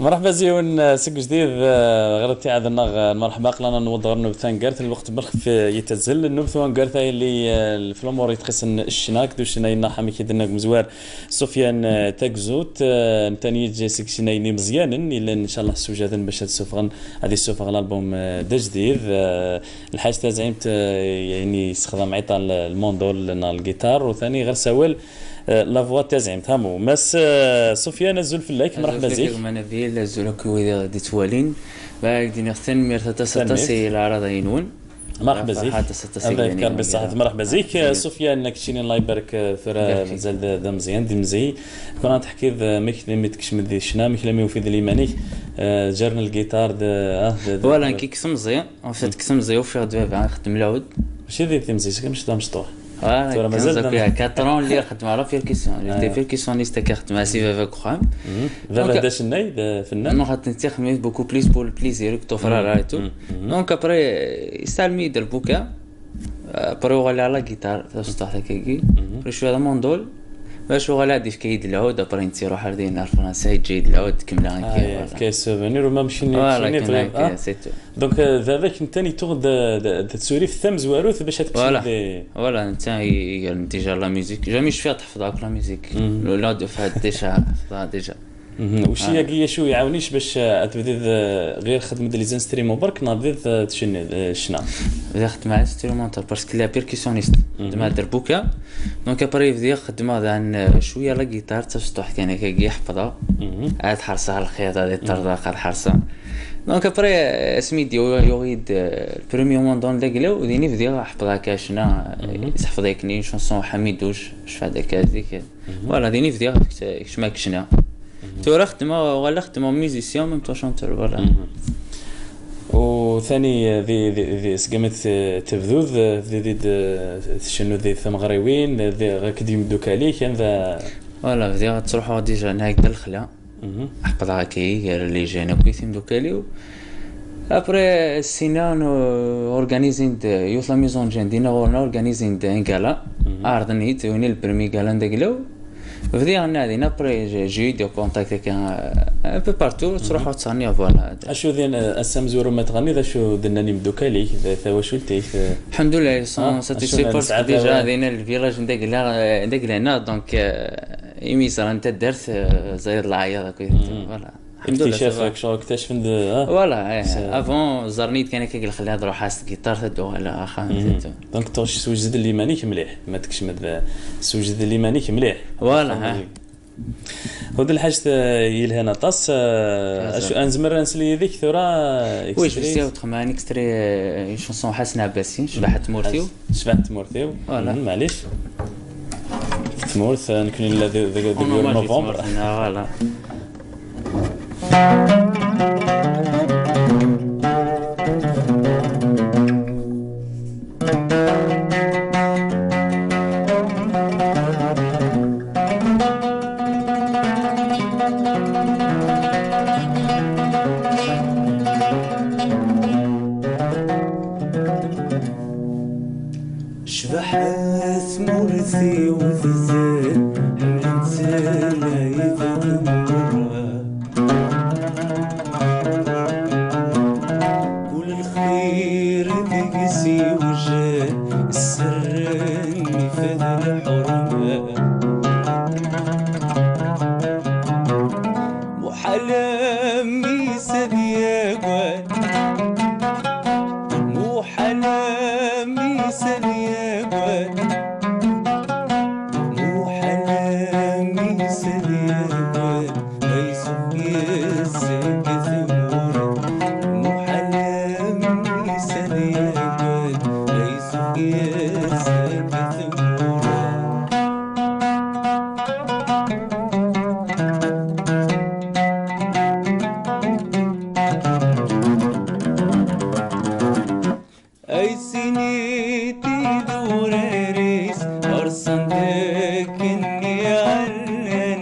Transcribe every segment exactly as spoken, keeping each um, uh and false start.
Merḥba ziwen, eh, seg jdid, eh, ɣer ttiɛad-nneɣ, eh, merḥba, aql-aneɣ newweḍ ɣer nnubt taneggart, lweqt belxef, eh, yettazzal, nnubt taneggart ay li, eh, f lumuṛ yettqissen ccna, akked ucennay-nneɣ, amek i d-nenna deg umezwar, Sufyan, eh, Tagzut, eh, netta-nni seg icennayen imeẓyanen, yellan, ncallah, ssewjaden bac ad ssufɣen, ad issufeɣ lalbum, eh, d ajdid, eh, lḥaǧ taẓimt, eh, yani, yessexdam ɛiṭa l-, lmundul neɣ lgiṭar, u tani ɣer sawal, Eh, la voix taẓimt, hamu. Mass, eh, Sufyan, azul fell-ak, azul merḥba fell-ak zik. A gma Nabil, azul akk i wid i d-ittwalin. Bɣiɣ ad d-iniɣ tanemmirt aṭas, aṭas, tanemmirt, i leɛraḍa-nnwen. Merḥba zik. Ferḥeɣ aṭas, aṭas. Allah yefk Rebbi ṣṣeḥḥa. Merḥba zik. Tanemmirt. Eh, Sufyan, nekk keččini Allah ibarek, eh, tura ibarek fik, mazal d, d ameẓyan, d imzi. Kra teḥkiḍ, eh, amek mi tkecmeḍ di ccna, amek lami ufiḍ liman-ik, eh, ǧarna lgiṭar, d, ah, d, d, voilà, nekk kif semẓi. En fait, kif semẓi, ufiɣ-d baba ixeddem lɛud. Mačči d timzi, mačči d amecṭuḥ. Voilà, tura mazal d quatre ans lliɣ xeddmeɣ la percussion. J'étais percussionniste, akka xeddmeɣ si baba deg uxxam. Mhm. Baba d acennay, d afennan? Non, xaṭi, netta ixeddem beaucoup plus pour le plaisir, que ṭṭufra et tout. Mhm. Donc après, yesɛelm-iyi-d lbuka. Après uɣaleɣ la guitare, taceṭṭaḥt akkagi. Mhm. Après cwiya d amundul. Bac uɣaleɣ ad yefk-iyi-d lɛud, après netta iruḥ ar din ar Fransa, yeǧǧa-yi-d lɛud, kemmleɣ akka, voilà. Yefka-yi souvenir, u ma mačči, voilà, mačči kemmleɣ akka, c'est tout. Donc, euh, baba-k netta-nni tuɣ-d, euh, d, d tsurift tamezwarut bac ad tkecmeḍ. Voilà. Voilà, netta i, i, déjà la musique. Jamais cfiɣ ḥefḍeɣ akk la musique. Mhm. Le, la, de fait, déjà, ḥefḍeɣ déjà. Mhm. Ucci-agi acu iɛawen-ik bac, euh, ad tebdiḍ, euh, ɣir xedmeḍ les instruments berk, neɣ tebdiḍ, euh, tcenniḍ, euh, ccna? Bdiɣ xeddmeɣ instrumental, parce que la percussionniste, mhm, xeddmeɣ derbuka. Donc après bdiɣ xeddmeɣ dan, euh, cwiya la guitare, taceṭṭuḥt kan akkagi ḥefḍeɣ. Mhm. Ad ḥerseɣ lxiḍ, ad iṭṭerḍeq, ad ḥerseɣ. Donc après, euh, asmi d-yuɣ-, yuɣ-iyi-d, euh, le premier mandon d aglaw, din i bdiɣ ḥefḍeɣ akka ccna, euh, mhm, seḥfeḍ akken une chanson Ḥamidouc, cfeɣ-d akka zik. Mhm. Voilà, din i bdiɣ kecmeɣ ccna. Mhm. Tura xeddmeɣ, uɣaleɣ xeddmeɣ musicien, en même temps chanteur, voilà. Mhm. U tani, euh, di, di, di, segmi t-, tebduḍ, euh, tebdiḍ, euh, tcennuḍ di tmeɣriwin, euh, di, akked yimdukal-ik, anda? Voilà, bdiɣ ttruḥuɣ déjà nɛeg d lexla. Mhm. Ḥefḍeɣ akka gar les jeunes akk i timdukal-iw. Après, ssina, organizin-d, yiwet la maison de jeunes dinna ɣur-neɣ, organizin-d un gala. Mhm. Ɛerḍen-iyi-d, win i le premier gala n daglaw. Bdiɣ nna din, après, j'ai, j'ai eu des contacts akka, euh, un peu partout, mhm, ttruḥuɣ ttɣenniɣ, voilà. Acu din, euh, ass amezwaru ma tɣenniḍ, acu d-nnan yimdukal-ik, d tawacult-ik, euh? Alḥemdulillah, ils sont, ah, satisfaits parce que déjà, din le village n dagla, euh, dagla-nneɣ, donc, euh, imi ẓran taddart, euh, ẓriɣ lɛayaḍ akked, mhm, voilà. Alḥemdulillah, ikticafen, ça va. Ccɣel iktacefen-d, ah? Voilà, eh, avant, ẓerren-iyi-d kan akka deg lexla ad ruḥeɣ s tgiṭart ad d-uɣaleɣ axxam, mhm, c'est tout. Donc, tuɣ swejdeḍ liman-ik mliḥ, ma tkecmeḍ, eh, swejdeḍ liman-ik mliḥ. Voilà, eh. Hu d lḥaǧt, eh, yelhan aṭas, eh, acu, ad nezmer ad nsel yid-k tura, eh, oui, je vais extrait? Essayer autrement, un extrait, euh, une chanson Ḥasan Ɛebasi, Cbaḥa n tmurt-iw. Cbaḥa n tmurt-iw. Voilà. Mhm, maɛlic. Tmurt, eh, nekni nella deg, deg, deg novembre. En hommage i tmurt-nneɣ, voilà. Cbaḥa tmurt-iw tezzen, ḥemmlen-tt lɛibad merra. Kul lxir deg-s iwjed, sser-nni ifad lḥerma. Muḥal a mmi-s ad yagad, muḥal a mmi-s ad yagad, muḥal a mmi-s ad yagad, ay sufg yes-s deg tmurt, muḥal a mmi-s ad yagad, ay sufg yes-s deg tmurt. Ay sinit idurar-is rṣan-d akken i ɛellan.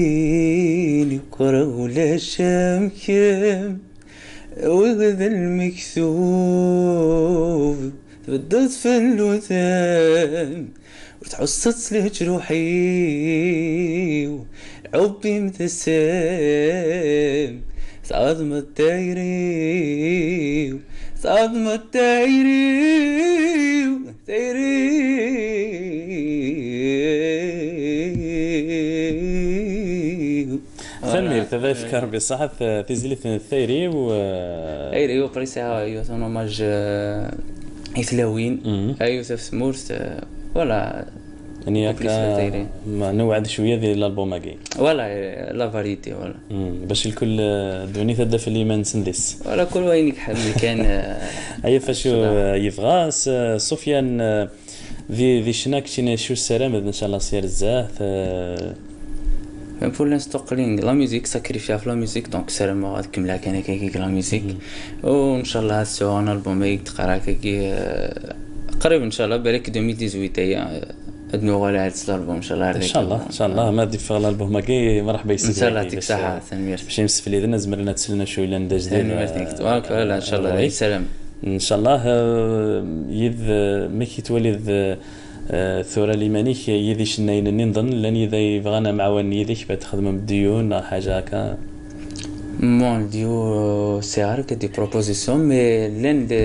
Ttini kra ulac am kemm, wid d lmektub tbeddeḍ fell-utem, ur tḥusseḍ s leǧruḥ-iw, lḥubb-im d asem. Tɛeḍmeḍ tayri-w, tɛeḍmeḍ tayri-w, tayri-w. Tanemmirt, ad ak-yefk Rebbi ṣṣeḥḥa, eh, tizlit n tayri-w, eh. Tayri-w, après, c'est, euh, yiwet un hommage, euh, i tlawin, mhm, a yiwet ɣef tmurt, euh, voilà. يعني هكا نوعد شوية ديال l'album-agi. Voilà, euh, la variété, voilà. مم. باش الكل، آه، الدنيا تبدا في اليمن سندس. Voilà, كل وين يحب كان، آه، هيا فاش، آه، يبغى س-، سفيان، آه، ذي، ذي شناك تشيني شو السلام، إن شاء الله سير الزاه، آه. Pour l'instant قليل la musique، sacrifié في la musique، donc سلام غادي نكملها كان هكاك la musique. مم. وإن شاء الله هاد الساعة un album هيك تقرا هكاك، آه، قريب إن شاء الله، بالك deux mille dix-huit هي، آه، هاد نوغال عاد الألبوم إن شاء الله. إن شاء الله، إن شاء الله، ما دي فغل الألبوم هاكي، مرحبا يسيدي. إن شاء الله، يعطيك الصحة، تنميرت. باش يمسفلي لنا زمرنا تسلنا شوية لنا داج ديال، تنميرت نيك. تبارك الله، إن شاء الله، آه، يسلم. إن شاء الله، آه، يد، آه، ما كيتولي ذ-، آه، ثورة ليمانيك، يد يشناين النين ظن، لن يذا يبغانا معاون يديك بعد تخدم بديون، حاجة هكا. Mon Dieu, c'est rare que des propositions, mais l'un de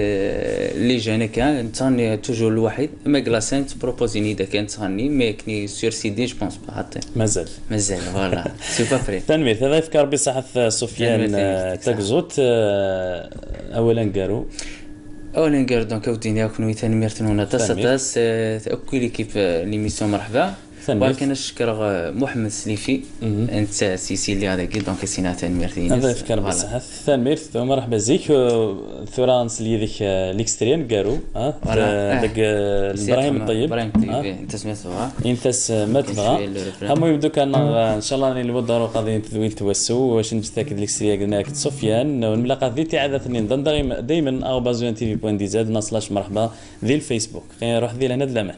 les jeunes كان تاني toujours الوحيد، mais la scène تبروبوزيني إذا كان تغني، mais كني sur C D، je pense pas حتى. مازال. مازال، voilà. C'est pas prêt. تنميرت، هذا يفكر بصحة سفيان، تنميرت، آه، تنميرت، صح. تاكزوت، آه، أولا كارو. أولا كارو، donc أوديني أكون ويتان ميرتنونا تاس تنميرت. تاس، آه، أكو ليكيب، آه، l'émission مرحبا. ثاني. ولكن نشكر، آه، محمد سليفي. مهم. أنت سيسيلي هذاك، donc سينا تنميرت هذا ينس. يفكر voilà. بصح. ثانميرت، مرحبا زيك، آه، ثورة نسلي ذيك، آه، ليكستريم كارو، ها؟ Voilà. آه، آه. داك، آه، سي إبراهيم محمد الطيب. إبراهيم الطيب، ها؟ إيه، أنت سميت بغا. إيه، أنت س-، ما كاين تبغا. شوية le refrain. المهم يبدو كان، آه، إن شاء الله راني الود ضروري قاضي نتذوي التوسو، واش نجي تاكد ليكستريم كنا كنت سفيان، والملاقات ذي تي عادة نظن دايما، دايما أربعة وعشرين تي في بوان دي زاد، نصلاش مرحبا ذي الفيسبوك. كاين روح ذي لهنا دلامان.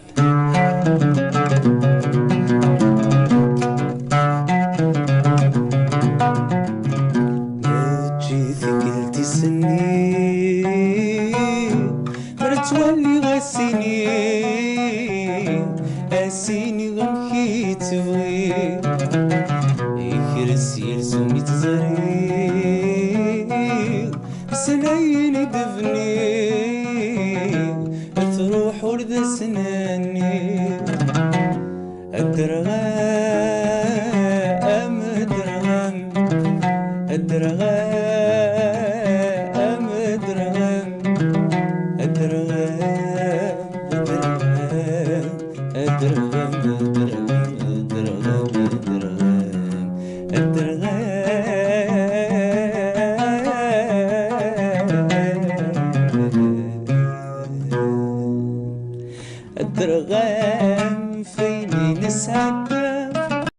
Mačči tikkelt i s-nniɣ, mer ttwaliɣ a s-iniɣ, a s-iniɣ amek i tt-bɣiɣ. Yekres yilzum i tt-ẓriɣ, s layen i d-bniɣ, truḥ ur d as-nenniɣ. Adderɣam, adderɣam, adderɣam, adderɣam, adderɣam, adderɣam, adderɣam, adderɣam, adderɣam, adderɣam. Adderɣam f ayen i nesɛedda.